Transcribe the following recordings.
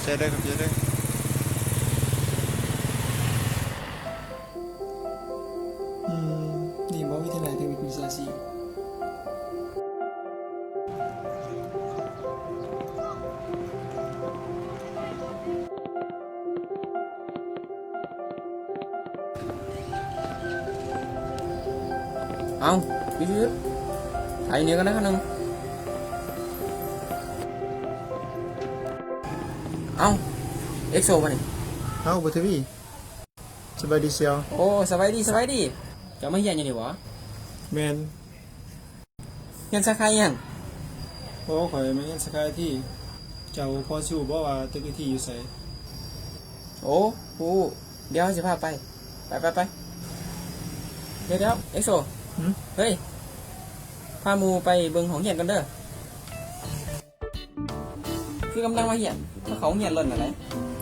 ໃຈເດີ ຂອບໃຈເດີ. ອືມ ນີ້ບໍ່ ວິທະຍາໄລເຕັກນິກວິຊາຊີບ. ເອົ້າ ຢຸດໆ ຖ່າຍນີ້ກ່ອນນະ ຄັນໜຶ່ງ. ເອົ້າ ເອັກໂຊບໍ່ນີ້? ເອົ້າ ບຸດທະວີ. ສະບາຍດີສ່ຽວ. ໂອ້ ສະບາຍດີ ສະບາຍດີ. ເຈົ້າມາຮຽນຢູ່ນີ້ບໍ່? ແມ່ນ. ຮຽນສາຂາຫຍັງ? ໂອ້ ຂ້ອຍມາຮຽນສາຂາໄອທີ. ເຈົ້າພໍຊິຮູ້ບໍ່ວ່າຕຶກໄອທີຢູ່ໃສ? ໂອ້ ຮູ້ ດຽວເຮົາຊິພາໄປ. ໄປ ໄປ ໄປ. ດຽວ ດຽວ ເອັກໂຊ. ຫື? ເຮີ້ຍ ພາໝູ່ໄປເບິ່ງຫ້ອງຮຽນກ່ອນເດີ. ຄືກຳລັງມາຮຽນ ຖ້າເຂົ້າໂຮງຮຽນລ້ນຫັ້ນແຫຼະ.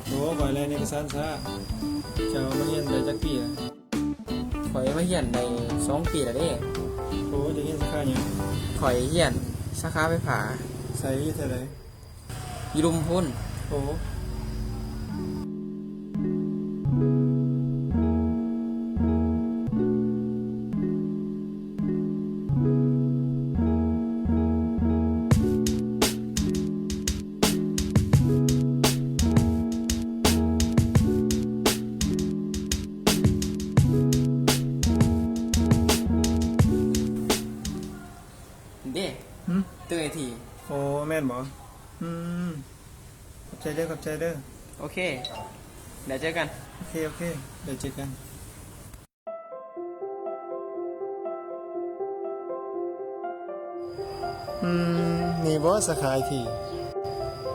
ໂອ້ ຂ້ອຍແລ່ນເອກະສານຊ້າ. ເຈົ້າມາຮຽນໄດ້ຈັກປີລະ? ຂ້ອຍມາຮຽນໄດ້ສອງປີແລ້ວເດ້. ໂອ້ ເຈົ້າຮຽນສາຂາຫຍັງ? ຂ້ອຍຮຽນສາຂາໄຟຟ້າ. ໃສ ຢູ່ແຖວໃດ? ຢູ່ລຸ່ມພຸ້ນ. ໂອ້. ເດ້. ຫື? ຕຶກໄອທີ. ໂອ້ ແມ່ນບໍ່? ອືມ ຂອບໃຈເດີ ຂອບໃຈເດີ. ໂອເຄ ແລ້ວເຈີກັນ. ໂອເຄ ໂອເຄ ແລ້ວເຈີກັນ. ອືມ ນີ້ບໍ່ສາຂາໄອທີ?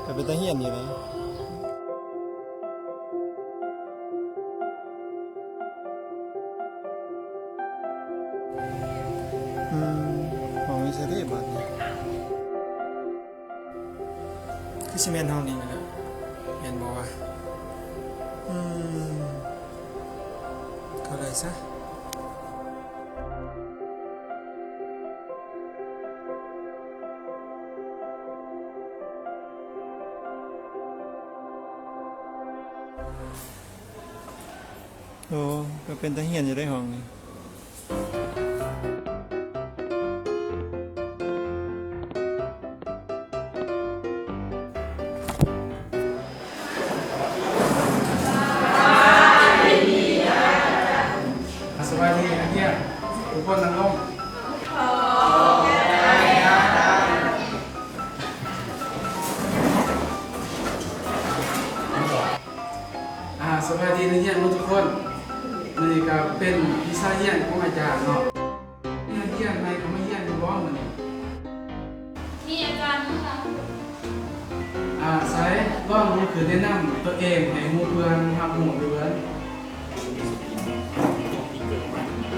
ກໍເປັນຕາຮຽນຢູ່ເດ້. ອືມ ຫ້ອງຢູ່ໃສເດບາດນີ້? ຄືຊິແມ່ນຫ້ອງນີ້ແຫຼະ ແມ່ນບໍ່ວະ? ອືມ ເຂົ້າໄດ້ຊະ. ໂອ້ ກໍເປັນຕາຮຽນຢູ່ເດ້ຫ້ອງນີ້. ສະບາຍດີນັກຮຽນ ທຸກຄົນນັ່ງລົງ. ອ່າ ສະບາຍດີນັກຮຽນໝົດທຸກຄົນ. ມື້ນີ້ກໍເປັນວິຊາຮຽນຂອງອາຈານເນາະ. ມີນັກຮຽນໃໝ່ເຂົ້າມາຮຽນຢູ່ບໍ່ມື້ນີ້? ມີອາຈານ. ອ່າ ໃສ ລອງລຸກຂຶ້ນແນະນຳຕົວເອງໃຫ້ໝູ່ເພື່ອນຮັບຮູ້ເບິ່ງ.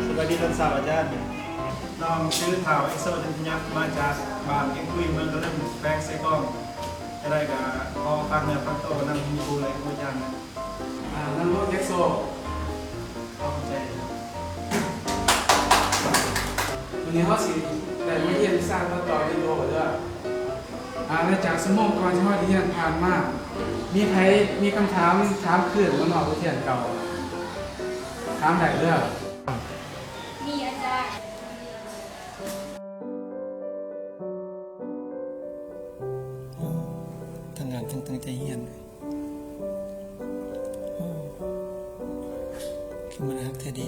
ສະບາຍດີຕອນເຊົ້າອາຈານ. ນ້ອງຊື່ ທ້າວ ເອັກໂຊ ຈັນທະຍັກ ມາຈາກບ້ານແກ້ງຄຸຍ ເມືອງກະເລີງ ແຂວງເຊກອງ. ຈະໄດ້ກະຂໍຝາກເນື້ອຝາກໂຕນຳຄູ ແລະ ຄູອາຈານ. ອ່າ ນຳລົງ ເອັກໂຊ. ຂອບໃຈ. ມື້ນີ້ເຮົາຊິໄດ້ມາຮຽນວິຊາຕັດຕໍ່ວິດີໂອເດີ. ອ່າ ແລະ ຈາກຊົ່ວໂມງກ່ອນທີ່ເຮົາໄດ້ຮຽນຜ່ານມາ ມີໃຜມີຄຳຖາມຖາມຄືນບໍ່ເນາະ ບົດຮຽນເກົ່າ? ຖາມໄດ້ເດີ. ມີອາຈານ. ໂອ້ ທັງງາມທັງຕັ້ງໃຈຮຽນ. ໂອ້ ຄືມັນຮັກແທ້ເດ.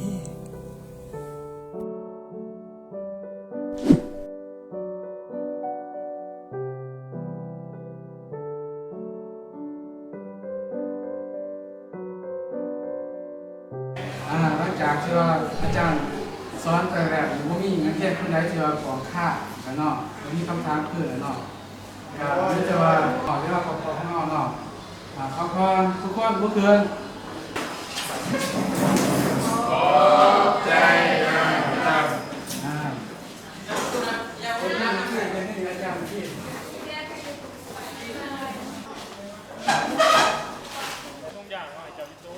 ອ່າ ຫຼັງຈາກທີ່ວ່າອາຈານສອນໄປແລ້ວ ບໍ່ມີນັກຮຽນຄົນໃດທີ່ວ່າກວາງຄາແລ້ວເນາະ, ບໍ່ມີຄຳຖາມຄືນແລ້ວເນາະ. ກໍມີແຕ່ວ່າ ຂໍເວລາຄອບຄົວຂອງເຮົາເນາະ. ອ່າ ພັກຜ່ອນທຸກຄົນ ເມື່ອຄືນ. ຂອບໃຈນຳ. ອ່າ ເປັນຫຍັງຄືເປັນຫຍັງອາຈານຄິດ ທຸກຢ່າງໃຫ້ເຈົ້າຢູ່ໂຕ.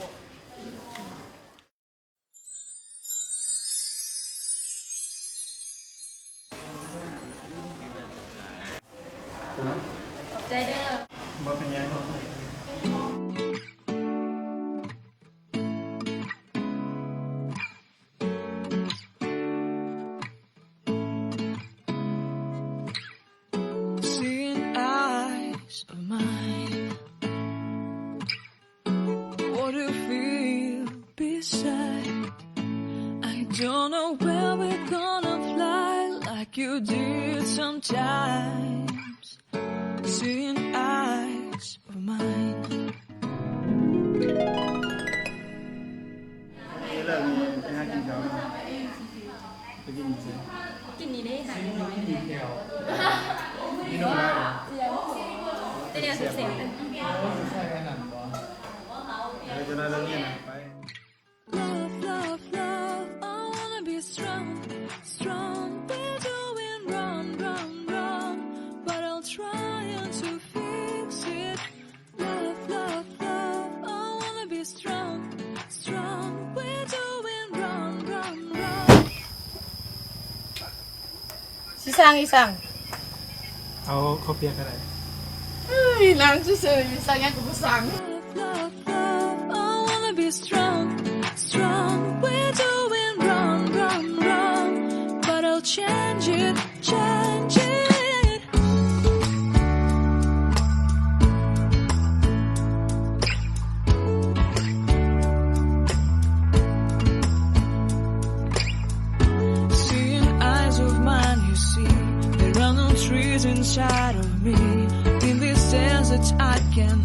ຂອບໃຈເດີ. ບໍ່ເປັນຫຍັງ. You did sometimes, seeing eyes of mine. ເລີກໄປຫາກິນເຂົ້າເນາະ ໄປກິນຢູ່ໃສ? ກິນນີ້ເດ້ ຫາກິນຢູ່ແຖວ ມີໜອງໄມ້ບໍ່? ແຕ່ແນວແຊບໆ ໂອ້ ຢູ່ໃສອັນນັ້ນບໍ່? ເອີ ຈະໄດ້ເລີກຮຽນນະ ໄປ. Love, love, love, I wanna be strong, strong. We're doing wrong, wrong, wrong, but I'll try to fix it. Love, love, love, I wanna be strong, strong. We're doing wrong, wrong, wrong. ຊິສັ່ງອີ່ຫຍັງ? ເອົາເຂົ້າປຽກກໍໄດ້. ເອີຍ ນັ່ງຊື່ໆ ສັ່ງຫຍັງກໍບໍ່ສັ່ງ. Love, love, love, I wanna be strong, strong. We're doing wrong, wrong, wrong, but I'll change it, change it. Seeing eyes of mine, you see, there are no trees inside of me. In this desert, I can